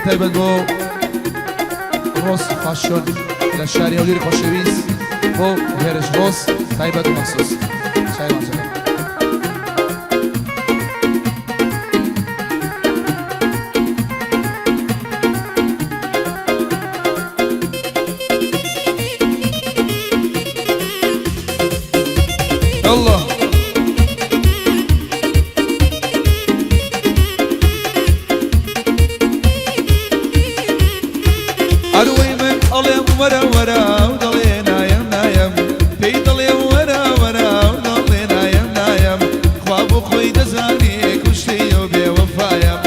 تایبەت بۆ ڕۆز فاشۆن لە شاری هەولێری خۆشەویست بۆ هێرش ڕۆز تایبەت و مەخسوس چای ماچەکە. يلا ئەروەی من ئەڵێم وەرە وەرە و دەڵێ نایەم نایەم پێی دەڵێم وەرە وەرە و دەڵێ نایەم نایەم خوا بۆ خۆی دەزانێ کوشتەی ئەو بێوەفایەم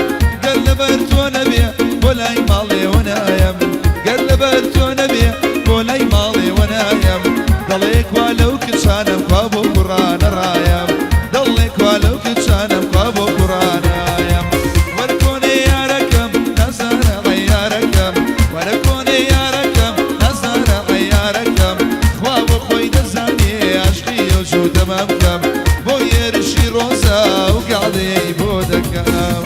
گەر لەبەر تۆ نەبێ بۆ لای ماڵێوە نایەم گەر لەبەر تۆ نەبێ بۆ لای ماڵێوە نایەم دەڵێ کوا لەو کچانەم کوا بۆ کوڕانە ڕایەم دەڵێ کوا لەو کچانەم کوا بۆ کوڕانایەم وەرە کۆنێ یارەکەم نازانە عەیارەکەم وەرە کۆنێ یارەکەم نازانە عەیارەکەم خوا بۆ خۆی دەزانێ عەشقی ئەو جووتە مامکەم بۆ هێرشی ڕۆزا و گەعدەی بۆ دەکەم.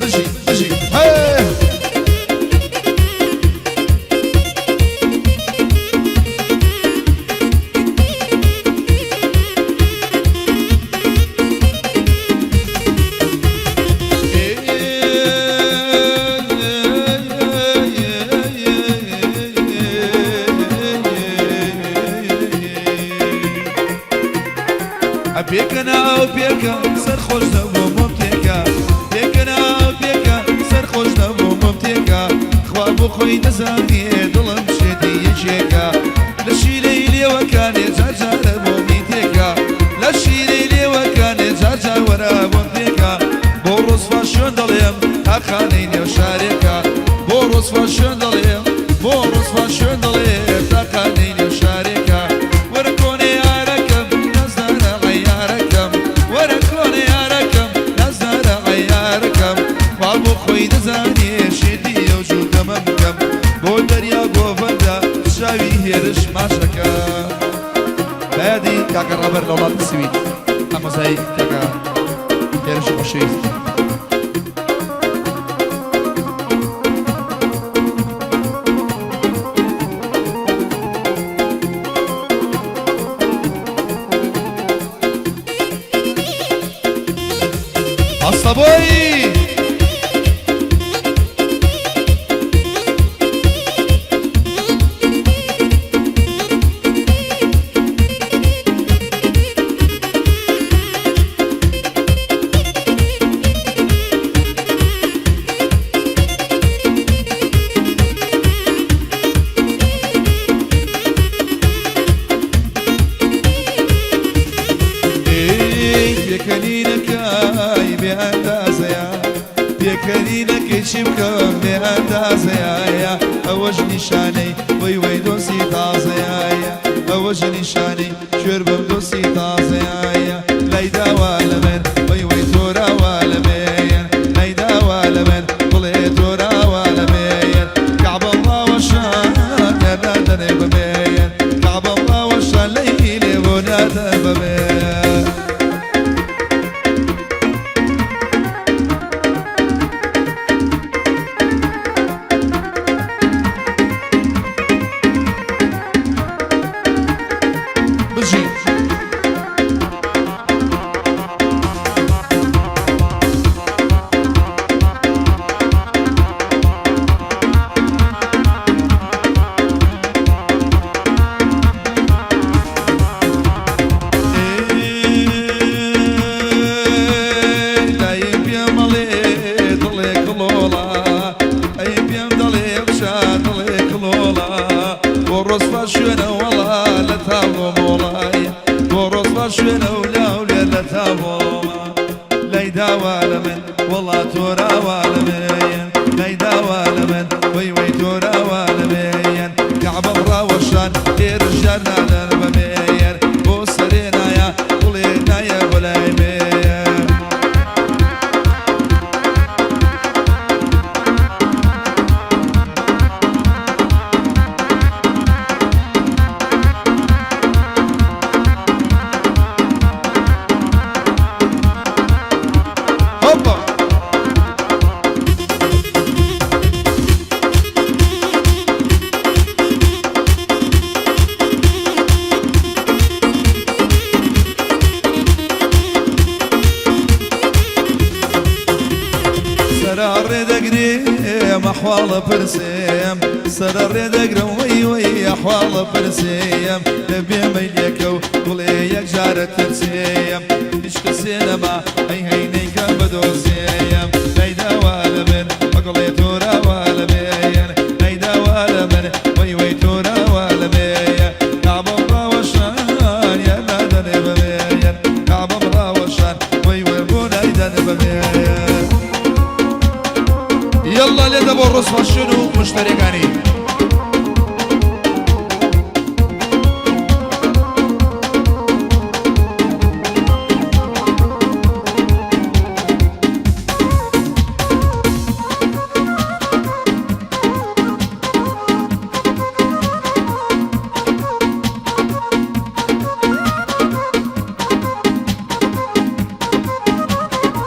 بژی بژی هەی. پێکەنە ئەو پێکە سەرخۆش دەبوو مۆم تێکە پێکەنە ئەو پێکە سەرخۆش دەبوو مۆم تێکە خوا بۆ خۆی دەزانێ دڵم شێتی یەکێکە لە شیرەی لێوەکانێ جار جارە بۆمی تێکە لە شیرەی لێوەکانێ جار جار وەرە بۆم تێکە بۆ ڕۆزفا شوێن دەڵێم تاقانەی نێو شارێکە بۆ ڕۆزفا شوێن دەڵێم بۆ ڕۆزفا شوێن دەڵێم تاقانەی نێو شارێکە وەرە کۆنێ یارەکەم نازدارە عەیارەکەم وەرە کۆنێ یارەکەم نازدارە عەیارەکەم خوا بۆ خۆی دەزانێ شێتی ئەو جووتەمە بکەم بۆ دەریا گۆڤەندە چاوی هێرش ماچەکە بە یادی کاکە ڕابەر لە وڵاتی سوید ئامۆزای کاکە هێرشی خۆشەویست. هەستە بۆی! ئەی پێکەنینەکەی بێ ئەندازەیە پێکەنینەکەی چی بکەم بێ ئەندازەیە ئەوەش نیشانەی وەی وەی دۆستی تازەیە ئەوەش نیشانەی کوێر بم دۆستی تازەیە لای داوا لە من وەی وەی تۆراوا لە من لای داوا لە من بڵێ تۆراوا لە من کەعبەم ڕاوەشان نادەنێ بە من کەعبەم ڕاوەشان لەی لێ بۆ نادەن بە من. بژی. دایم پێم ئەڵێ دڵێ کڵۆڵە ئەی پێم دەڵێ کچە دڵێ کڵۆڵە بۆ ڕۆزفا شوێنە وەڵا لە تاڵۆ مۆڵای بۆ ڕۆزفا شوێنە و لاولێ لە تاڵۆمە لای داوا لە من وەڵا تۆراوا لە من لای داوا لە من وەی وەی تۆراوا لە من کەعبەم ڕاوەشان هێرش جار نادەن بە مێیەر بۆ سەرێ نایە گوڵێ نایە بۆ لای مێیەر. دەگرێم ئەحواڵە پرسێم سەرە ڕێ دەگرم وەی وەی ئەحواڵە پرسێم لە بێ مەیلێکە و گوڵێ یەکجارە ترسێم هیچ کەسێ نەما هەی هەی نەیکەم بە دۆسێم نەیداوا لە من بەگوڵێ تۆراوا لە مێیەن نەیداوا لە من وەی وەی تۆراوا لە مێیە کەعبەم ڕاوەشان یار نادەنێ بە مێیەن کەعبەم ڕاوەشان وەی وەی بۆ نایدەن بە مێیەن. یەڵا لێدە بۆ ڕۆز فاشن و مشتەریەکانی.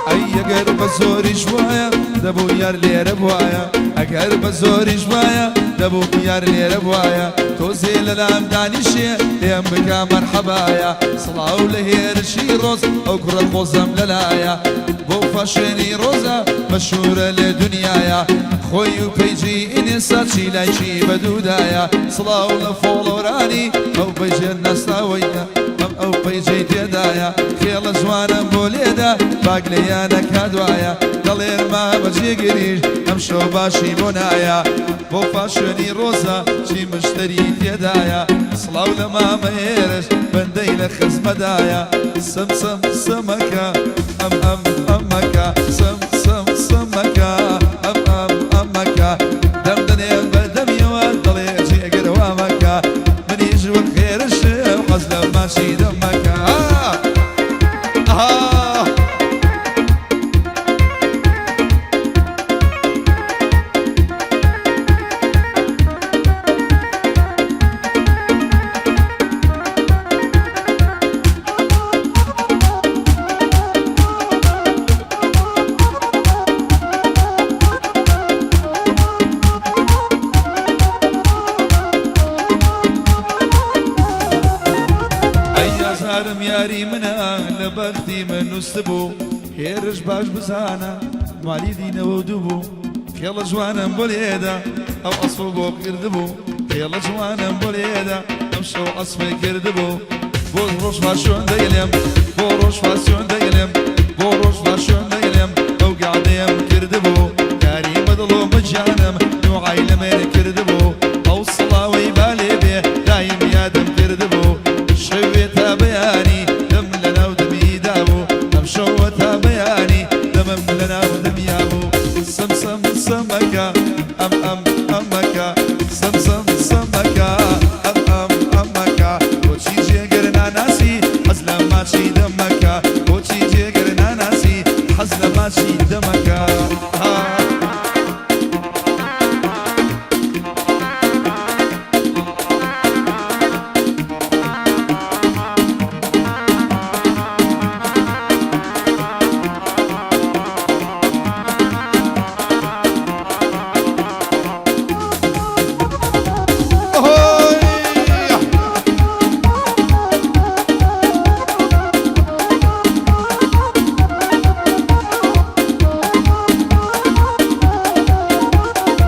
ئەی ئەگەر بە زۆریش وایە دەبوو یار لێرە بوایە ئەگەر بە زۆریش وایە دەبوو یار لێرە بوایە تۆزێ لەلام دانیشێ لێم بکە مەرحەبایە سڵاو لە هێرشی ڕۆز ئەو کوڕە قۆزەم لەلایە بۆ فاشێنی ڕۆزە مەشهورە لێ دنیایە خۆی و پەیجی ئینستا چی لایکی بە دوودایە سڵاو لە follower انی ئەو پەیجە ناسراوەیە ئەم ئەو پەیجەی تێدایە خێڵە جوانم بۆ لێدا باگ لە یانەکە دوایە دەڵێن مامە جێگریش ئەمشەو باشی بۆ نایە بۆ فاشۆنی ڕۆزە چی مشتەری تێدایە سڵاو لە مامە هێرش بەندەی لە خزمەدایە سم سم سمەکە ئەم ئەم ئەمەکە سم سم سمەکە ئەم ئەم ئەمەکە دەم دەنێم بە دەمیەوە دەڵێ جێگر وا مەکە منیش وەک هێرشم حەز لە ماچی دەمەکە ئەها. ئەی ئازارم یاری منە لە بەختی من نووستبوو هێرش باش بزانە مالی دینەوە و دوو بوو خێڵە جوانم بۆ لێدا ئەو ئەسڵ بۆ کردبوو خێڵە جوانم بۆ لێدا ئەم شەو ئەسپێ کردبوو بۆ ڕۆژ فاشۆن دەیلێم بۆ ڕۆژ فاسیۆن دەیلێم بۆ ڕۆژ فاشۆن دەیلێم ئەو گەعدەیەم کردبوو کاری بەدڵ و بەگیانم دوعای لە مێر کردبوو ئەو سڵاوەی با لێ بێ دایم یادم کردبوو شەوێ تا بەیانی دەم لەناو دەمی دابوو ئەم شەوە تا بەیانی دەمم لەناو دەمیا بوو سم سم سمەکە ئەم ئەم ئەمەکە سم سم سمەکە ئەم ئەم ئەمەکە بۆچی جێگر ناناسی حەز لە ماچی دەمەکە بۆچی جێگر ناناسی حەز لە ماچی دەمەکە ها.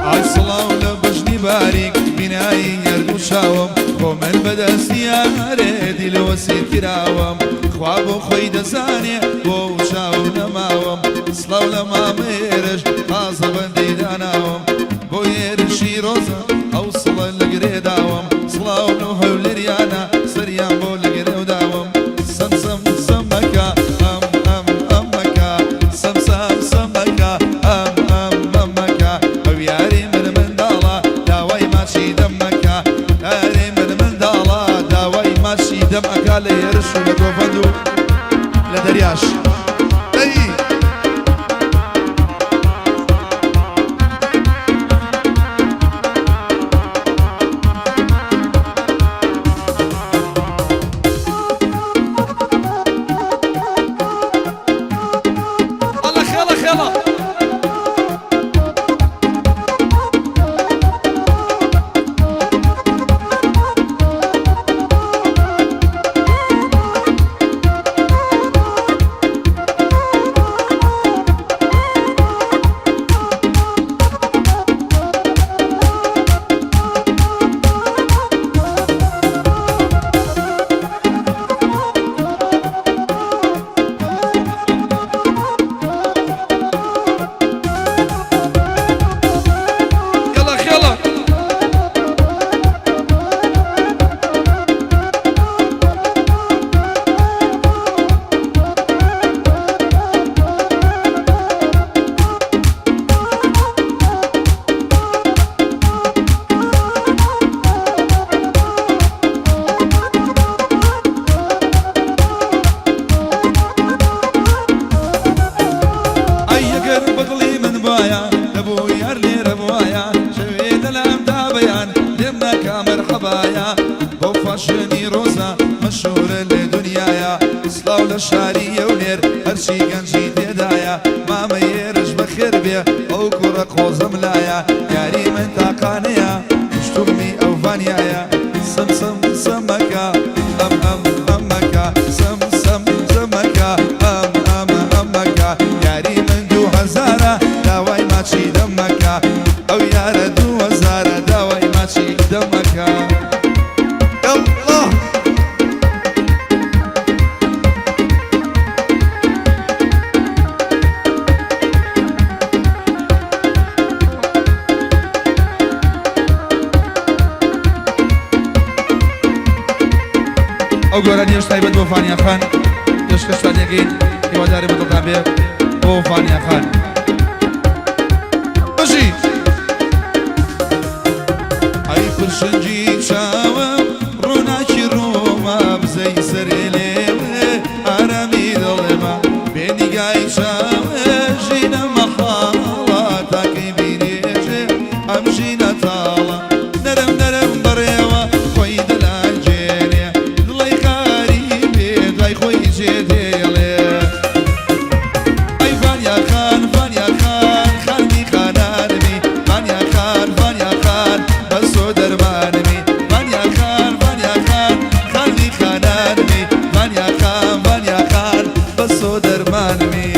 ئای سڵاو لە بەژنی باریک بینایی هەردوو چاوم خۆ من بەدەستی یارێ دیلەوە سیر کراوم خوا بۆ خۆی دەزانێ بۆ چاو نەماوم سڵاو لە مامە هێرش تازە بەندی داناوم بۆ هێرشی ڕۆزە ئەو سڵە لە گرێ داوم سڵاو لەو هەولێریانە سەریان بۆ لە گرێو داوم سەم سەم سەمەکە ئەم ئەم ئەمەکە سەم سەم سەمەکە ئەم ئەم ئەمەکە ئەو یاری من منداڵە داوای ماچی دەمەکە یاری من منداڵە داوای ماچی دەم ئەکا لە هێرش و لە گۆڤەند و لە دەریاش ئەی. ئەڵە خێڵە خێڵە. فاشنی ڕۆزە مەشهورە لە دنیایا سڵاو لە شاری هەولێر هەرچی گەنجی تێدایە مامە یێرش بەخێر بێ ئەو کوڕە قۆزەم لایە یاری من تاقانەیە کوشتومی ئەو ڤانیایە سم سم سمەکە ئەم ئەم ئەمەکە سم سم سمەکە ئەم ئەم ئەمەکە یاری من 2000ە داوای ماچی دەمەکە ئەو یارە 2000ە داوای ماچی دەمەکە یەڵڵا. ئەو گۆرانیەش تایبەت بۆ فانیا خان پێشکەشتان دەکەین، هیوادارم بەدڵتان بێ بۆ فانیا خان. بژی. ئەی پرشنگی چاوم ڕووناکی ڕوومە بزەی سەرێ لێوێ ئارامی دڵمە بێ نیگای چاوێ ژینە مەحاڵە تاکەی بیرێژێ ئەم ژینە تاڵە نەرم نەرم بەڕێوە خۆی دەلانجێنێ دڵی خاری بێ دوای خۆی جێ دێڵێ ئەی ڤانیا خان ڤانیا خان خانمی خانانمی ڤانیا خان ڤانیا خان بەس تۆ دەرمانمی ڤانیا خان ڤانیا خان خانمی خانانمی ڤانیا خان ڤانیا خان بەس تۆ دەرمانمی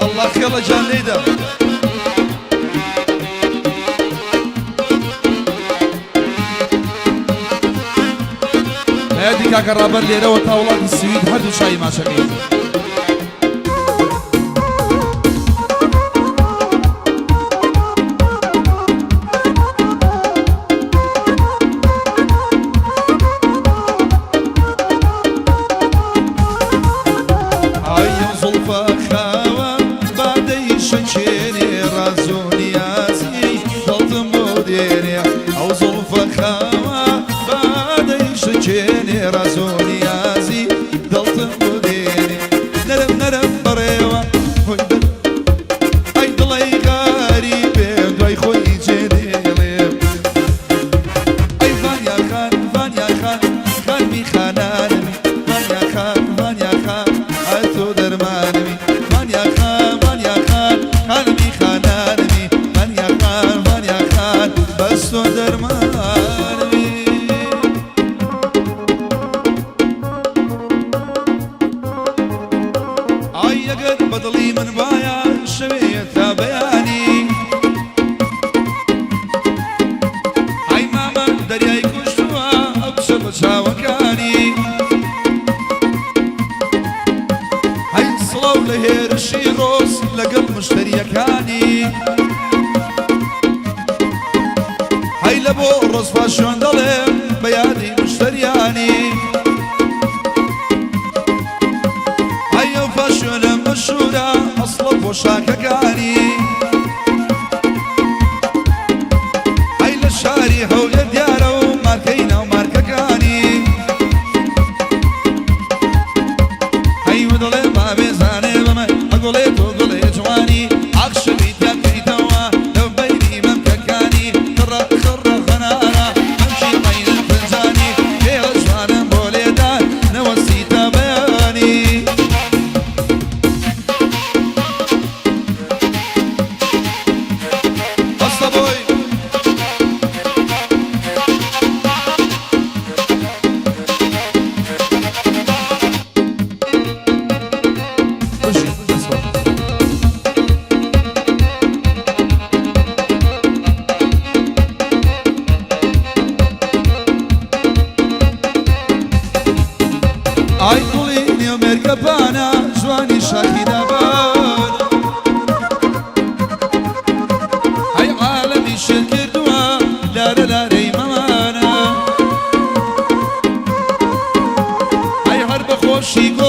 ئەڵڵا خێڵە گیان لێیدا. یادی کاکە ڕابەر لێرەوە تا وڵاتی سوید هەردوو چاوی ماچەکەی. ئای ئەو زوڵفە خاوە بادەی شەکێنێ ڕاز و نیازی دڵتم بۆ دێنێ ئەو زوڵفە خاوە بادەی شەکێنێ ڕاز و نیازی دڵتم بۆ دێنێ نەرم نەرم بەڕێوە خۆی دە ئەی دڵەی غەریبێ دوای خۆی جێ دێڵێ ئەی ڤانیا خان ڤانیا خان خانمی خانانمی ڤانیا خان ڤانیا خان ئەی تۆ دەرمانمی ڤانیا خان ڤانیا خان خانمی خانانمی ڤانیا خان ڤانیا خان بەس تۆ دەرمانمی. ئای ئەگەر بە دڵی من بایە شەوێ تا بەیانی ئای مامە دەریای کوشتووە ئەو کچە بە چاوەکانی هەی سڵاو لە هێرشی ڕۆز لەگەڵ مشتەریەکانی هەی لە بۆ ڕۆز فاشیۆن دەڵێم بە یادی مشتەریانی ئەی ئەو فاشیۆنە مەشهورە ئەسڵە پۆشاکەکانی ئەی لە شاری هەولێر دیارە و مارکەی ناو مارکەکانی ئەی و دڵێ باوێ زانێ بەمە ئەگوڵێ تۆ گوڵێ جوانی ئاخشەوی تیا بکەیتەوە لەو بەینی مەمکەکانی خڕە خڕە خەنارە مەمکی عەینن فنجانی پێوە جوانم بۆ لێدان نەوەستیتە بەیانی. هەستە بۆی. بژی دەست خۆش. ئای گوڵی نێو مێرگەپانە جوانی شاخی دابان ئەی عالەمی شێت کردووە لارە لارەی مەمانە ئەی هەر بە خۆشی گۆ